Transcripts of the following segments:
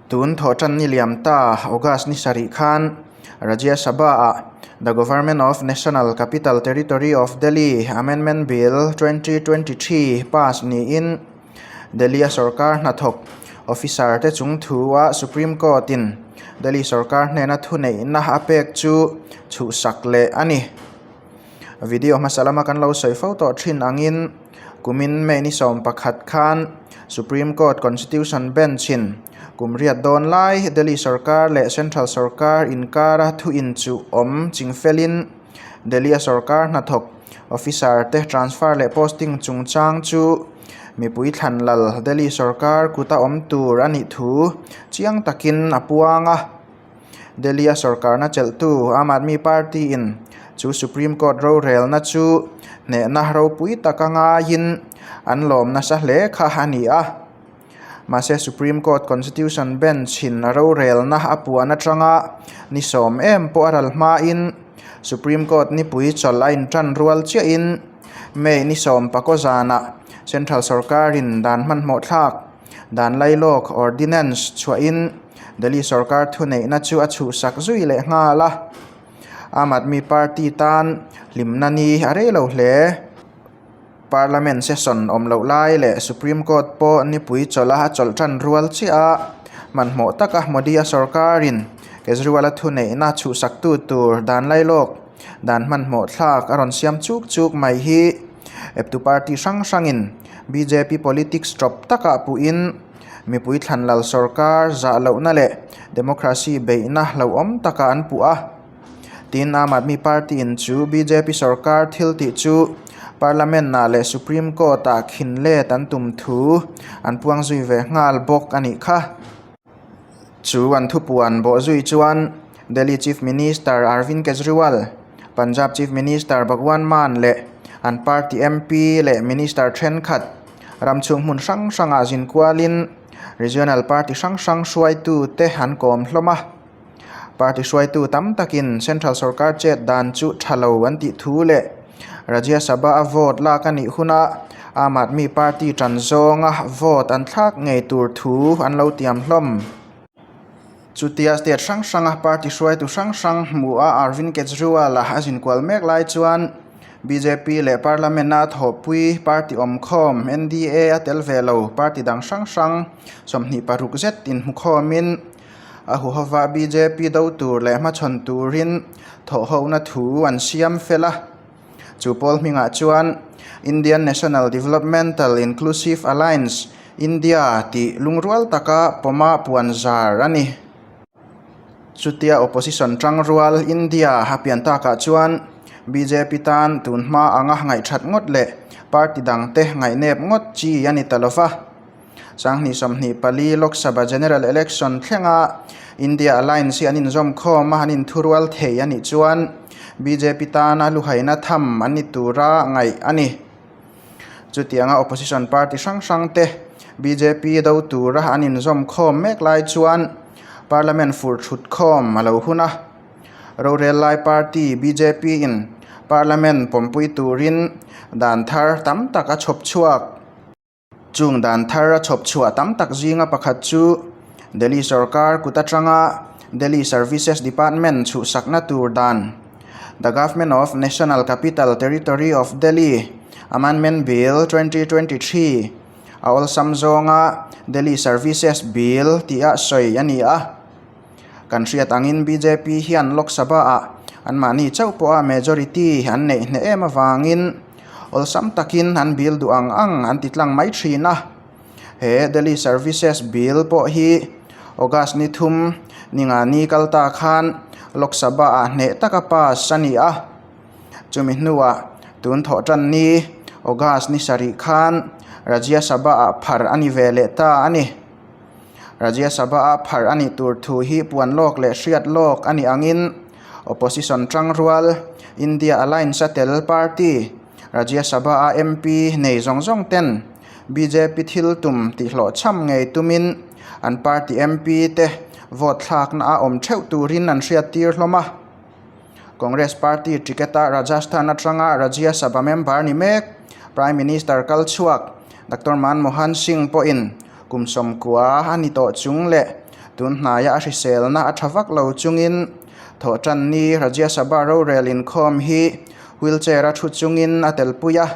Tun thawhtan ni liam ta August ni sarih khan Rajya Sabha-ah The Government of National Capital Territory of Delhi Amendment Bill 2023 pass niin Delhi-a sorkar hnathawk officer te chung thu-ah Supreme Court-in Delhi sorkar hnena thuneihna a pek chu chhuhsak leh a ni. Video hmasa lama kan lo sawi fo tawh thin angin kumin May ni 11 khan Supreme Court Constitution Bench-in kum riat dawn lai Delhi sorkar leh Central sorkar inkara thu inchuh awm chingfelin Delhi-a sorkar hnathawk officer te transfer leh posting chungchang chu mipui thlan lal Delhi sorkar kuta awm tur a nih thu chiang takin a puang a. Delhi-a sorkarna chelhtu Aam Aadmi Party-in chu Supreme Court rorelna chu hnehna ropui taka ngaiin an lawm nasa hle kha a ni a. Mahse Supreme Court Constitution Bench-in rorelna a puan atanga ni sawm em pawh a ral hmain Supreme Court nipui chawlh a intan rual chiahin May ni sawm pakaw zanah Central sorkarin dan hmanhmawh thlak Dan lailawk, Ordinance, chhuahin Delhi sorkar thuneihna chu a chhuhsak zui leh nghal a. Aam Aadmi Party tan hlimna ni a rei lo hle. Parliament session awm loh lai leh Supreme Court pawh nipui chawlh a chawlh tan rual chiah a, hmanhmawh taka Modi-a sorkarin Kejriwal-a thuneihna chhuhsaktu tur dan lailawk, dan hmanhmawh thlak a rawn siam chuk chuk mai hi eptu party hrang hrangin bjp politics tawp takah puhin mipui thlanlal sorkar zah lohna leh democracy beihna hlauhawm takah an puh a. Tin, Aam Aadmi Party in chu bjp sorkar thil tih chu Parliament ah leh Supreme Court ah khin let an tum thu an puang zui ve nghal bawk a nih kha. Chu an thupuan bawh zui chuan Delhi Chief Minister Arvind Kejriwal, Punjab Chief Minister Bhagwant Mann leh an party MP leh minister thenkhat ram chhung hmun hrang hrangah zin kualin regional party hrang hrang hruaitute an kawm hlawm a. Party hruaitu tam takin central sorkar chet dan chu tha lo an tih thu leh Rajya Sabha a vote lak a nih huna Aam Aadmi Party tan zawnga vote an thlak ngei tur thu an lo tiam hlawm. Chutia state hrang hranga party hruaitu hrang hrang hmuh a Arvind Kejriwal-a a zinkual mek lai chuan bjp leh Parliament-a thawhpui party awmkhawm NDA a tel ve lo party dang hrang hrang 26 zet inhmukhawmin a huhova bjp do tur leh hmachhawn turin thawhhona thu an siam fel a. Chu pawl hmingah chuan Indian National Developmental Inclusive Alliance, India, tih lungrual taka pawma puan zar a ni. Chutia opposition tangrual India a pian takah chuan bjp tan tun hma anga ngaihthat ngawt leh party dangte ngaihnep ngawt chi a ni ta lo va. 2024 Lok Sabha General Election thlenga India Alliance hi an inzawm khawm a, an inthurual thei a nih chuan bjp tana luhaina tham an ni tura ngaih a ni. Chutianga opposition party hrang hrang te bjp do tura an inzawm khawm mek lai chuan Parliament fur thut khawm a lo hun a. Rorel lai party bjp in Parliament pawmpui turin dan thar tam tak a chhawp chhuak. Chung dan thar a chhawp chhuah tam tak zinga pakhat chu Delhi sorkar kut atanga Delhi Services Department chhuhsakna tur dan The Government of National Capital Territory of Delhi Amendment Bill 2023 a awlsam zawnga Delhi Services Bill tih-ah sawi a ni a. Kan hriat angin bjp hian Lok Sabha-ah anmahni chauh pawha majority an neih hneh em avangin Awlsam takin an bill duh ang ang an ti tlang mai thin a. He Delhi Services Bill pawh hi August ni thum ni nga ni kal ta khan Lok Sabha ah hneh taka pass a ni a. Chumi hnuah tun thawh tan ni August ni sarih khan Rajya Sabha ah phar a ni ve leh ta a ni. Rajya Sabha a phar a nih tur thu hi puan lawk leh hriat lawk a nih angin Opposition tangrual, India Alliance a tel party, Rajya Sabha a MP nei zawng zawng ten bjp thil tum tihhlawhchham ngei tumin an party MP te vote thlakna a awm theuh turin an hriattir hlawm a. Congress party ticket a Rajasthan atanga Rajya Sabha member ni mek Prime Minister kal chhuak Doctor Manmohan Singh pawhin kum 90 a ni tawh chung leh. Tun hnaia a hriselna a tha vak lo chungin Thawhtanni Rajya Sabha rorel inkhawm hi wheelchair a thu chungin a telpui a.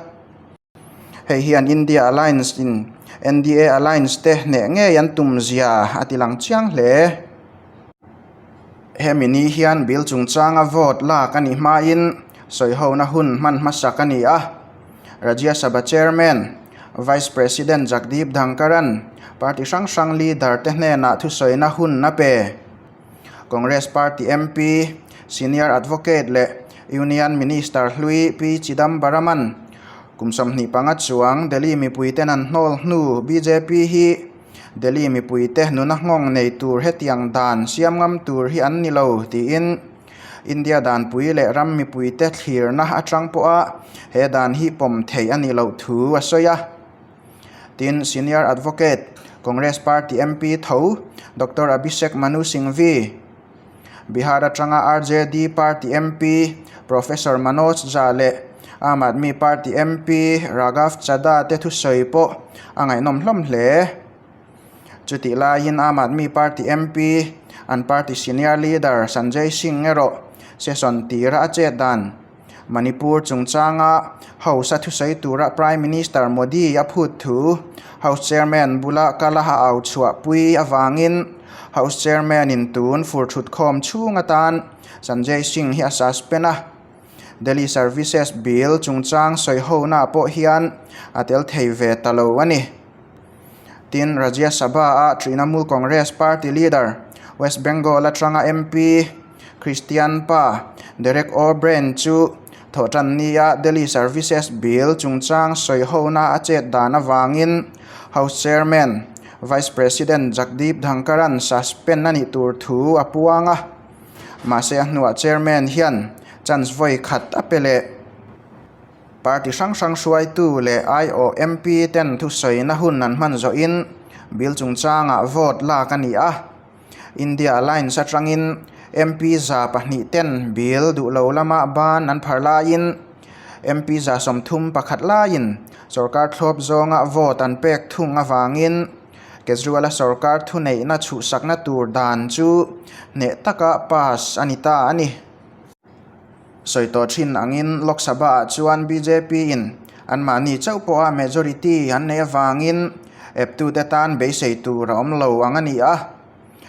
Hei hian India Alliance in NDA Alliance te hneh ngei an tum zia a ti lang chiang hle. Hemi ni hian bill chungchanga vote lak a nih hmain sawihona hun hman hmasak a ni a. Rajya Sabha Chairman, Vice President Jagdeep Dhankhar-a'n party hrang hrang leader te hnenah thusawina hun a pe. Congress Party MP, Senior Advocate leh Union Minister hlui P Chidambaram-a'n kum 25 chuang Delhi mipuiten an hnawl hnu bjp hi Delhi mipuite nuna nghawng nei tur hetiang dan siam ngam tur hi an ni lo tiin India danpui leh ram mipuite thlirna atang pawha he dan hi pawm theih a nih loh thu a sawi a. Tin, Senior Advocate, Congress Party MP tho Doctor Abhishek Manu Singhvi, Bihar atanga RJD Party MP Professor Manoj Jha leh Aam Aadmi Party MP Raghav Chadha te thusawi pawh a ngaihnawm hlawm hle. Chutih laiin Aam Aadmi Party MP, an party senior leader Sanjay Singh erawh session tira a chet dan Manipur chungchanga House a thusawi tura Prime Minister Modi a phut thu House Chairman bula kal a au chhuahpui avangin House Chairman in tun fur thutkhawm chhung atan Sanjay Singh hi a suspend a. Delhi Services Bill chungchang sawihona pawh hian a tel thei ve ta lo a ni. Tin, Rajya Sabha-a Trinamool Congress party leader, West Bengal atanga MP Christian pa Derek O'Brien chu thawhtannia Delhi Services Bill chungchang sawihona a chet dan avangin House Chairman, Vice President Jagdeep Dhankhar-a'n suspend a nih tur thu a puang a. Mahse a hnuah Chairman hian chance vawi khat a pe leh. Party hrang hrang hruaitu leh aiawh MP ten thusawina hun an hman zawhin bill chungchangah vote lak a ni a. India Alliance atangin MP 200 ten bill duh lo lama ban an phar laiin MP 31 laiin sorkar thlawp zawnga vote an pek thung avangin Kejriwal-a sorkar thuneihna chhuhsakna tur dan chu hneh taka pass a ni ta a ni. Sawi tawh thin angin Lok Sabha-ah chuan BJP-in anmahni chauh pawha majority an neih avangin eptute tan beisei tur a awm lo ang a ni a.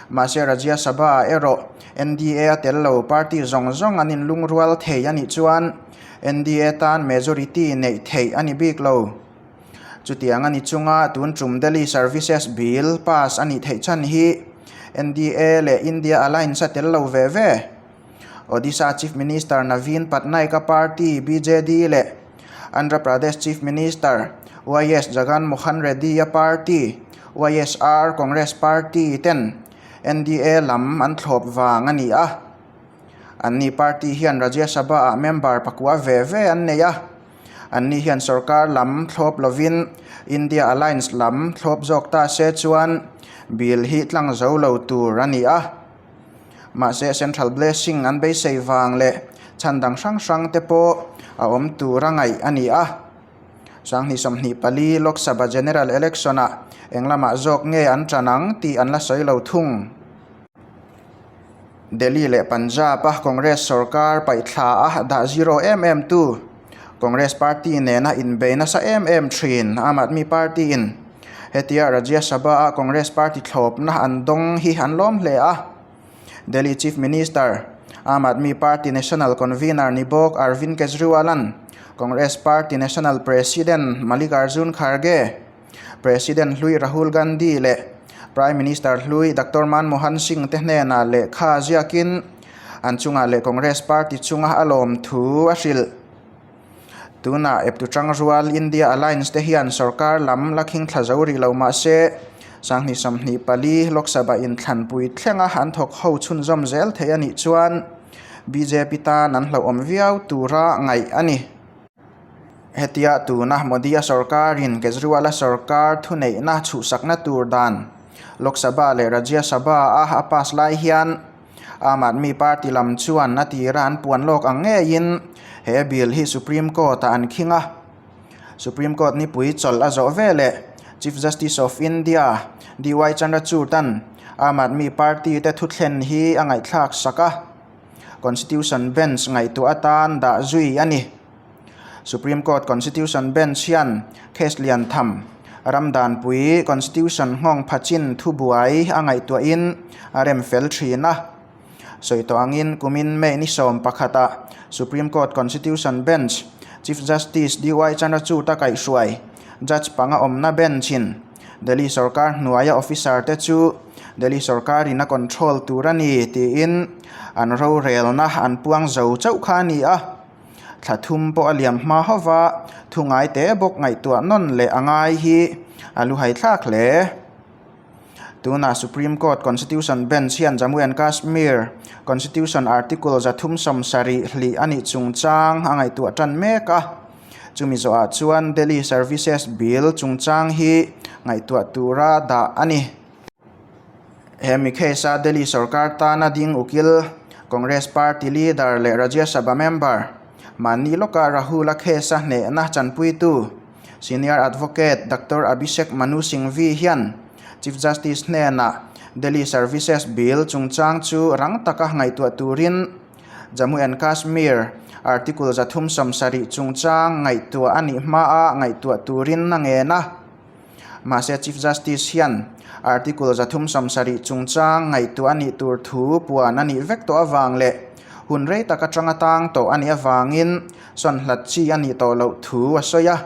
Mahse Rajya Sabha-ah erawh NDA a tel lo party zawng zawng an inlungrual thei a nih chuan NDA tan majority neih theih a ni bik lo. Chutiang a ni chunga tun tum Delhi Services Bill pass a nih theih chhan hi NDA leh India Alliance a tel lo ve ve. Odisha Chief Minister Naveen Patnaik-a party BJD leh Andhra Pradesh Chief Minister YS Jagan Mohan Reddy-a party YSR Congress Party ten NDA lam an thlawp vang a ni a. Anni party hian Rajya Sabha-ah member pakua ve ve an nei a. Anni hian sorkar lam thlawp lovin India Alliance lam thlawp zawk ta se chuan bill hi tlang zo lo tur a ni a. Mahse Central Blessing an beisei vang leh chhan dang hrang hrang te pawh a awm tur a ngaih a ni a. 2024 Lok Sabha General Election ah eng lamah zawk nge an tan ang tih an la sawi lo thung. Delhi leh Punjab a Congress sorkar paihthla a dah zero em em tu Congress party nena inbei nasa em em thin Aam Aadmi Party in Hetia Rajya Sabha a Congress party thlawpna an dawng hi an lawm hle a. Delhi Chief Minister, Aam Aadmi Party National Convener ni bawk Arvind Kejriwal-a'n Congress Party National President Mallikarjun Kharge, President hlui Rahul Gandhi leh Prime Minister hlui Doctor Manmohan Singh te hnenah lehkha ziakin an chungah leh Congress party chunga a lawm thu a hrilh. Tunah eptu tangrual India Alliance te hian sorkar lam la khing thla zo rih lo mah se, 2024 Lok Sabha inthlanpui thlenga an thawk ho chhunzawm zel thei a nih chuan bjp tan an hlauhawm viau tura ngaih a ni. Hetia tuna Modi-a sorkarin Kejriwal-a sorkar thuneihna chhuhsakna tur dan Lok Sabha leh Rajya Sabha-a a pass lai hian Aam Aadmi Party lam chuan a tira an puan lawk ang ngeiin he bill hi Supreme Court-ah an khing a. Supreme Court nipui chawlh a zawh veleh Chief Justice of India DY Chandrachud-a'n Aam Aadmi Party te thuthlen hi a ngaihthlak sak a, Constitution Bench ngaihtuah atan dah zui a ni. Supreme Court Constitution Bench hian case lian tham, ram danpui Constitution nghawng phachin thubuai a ngaihtuahin a rem fel thin a. Sawi tawh angin kumin May ni 11 ah Supreme Court Constitution Bench Chief Justice DY Chandrachud a kaihhruai Judge panga awmna bench-in Delhi sorkar hnuaia officer te chu Delhi sorkarin a control tur a ni tiin an rorelna an puang zo chauh kha a ni a. Thla thum pawh a liam hma hova thu ngai te bawk ngaihtuah nawn leh a ngai hi a luhai thlak hle. Tunah Supreme Court Constitution Bench hian Jammu and Kashmir Constitution Article 370 hlih a nih chungchang a ngaihtuah tan mek a. Chumi zawhah chuan Delhi Services Bill chungchang hi ngaihtuah tura dah a ni. Hemi case a Delhi sorkar tana ding ukil Congress Party leader leh Rajya Sabha member mahni lawkah Rahul-a case a hnehna chanpuitu Senior Advocate Doctor Abhishek Manu Singhvi hian Chief Justice hnenah Delhi Services Bill chungchang chu rang taka ngaihtuah turin Jammu and Kashmir Article 370 chungchang ngaihtuah a nih hmaa ngaihtuah turin a ngen a. Mahse Chief Justice hian Article 370 chungchang ngaihtuah a nih tur thu puan a nih vek tawh avang leh hun rei tak atanga tang tawh a nih avangin sawn hlat chi a nih tawh loh thu a sawi a.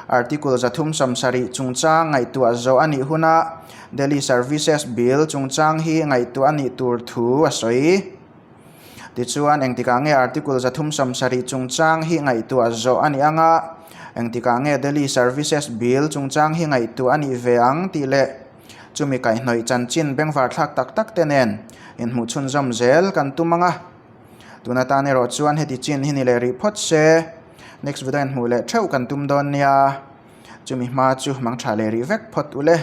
Article 370 chungchang ngaihtuah zawh a nih huna Delhi Services Bill chungchang hi ngaihtuah a nih tur thu a sawi. Tichuan, engtikah nge Article 370 chungchang hi ngaihtuah zawh a nih anga, engtikah nge Delhi Services Bill chungchang hi ngaihtuah a nih ve ang tih leh chumi kaihhnawih chanchin bengvar thlak tak tak te nen inhmuh chhunzawm zel kan tum ang a. Tun atan erawh chuan heti chin hi ni leh rih phawt se, next video inhmuh leh theuh kan tum dawn nia. Chumi hma chu mang tha leh rih vek phawt u le.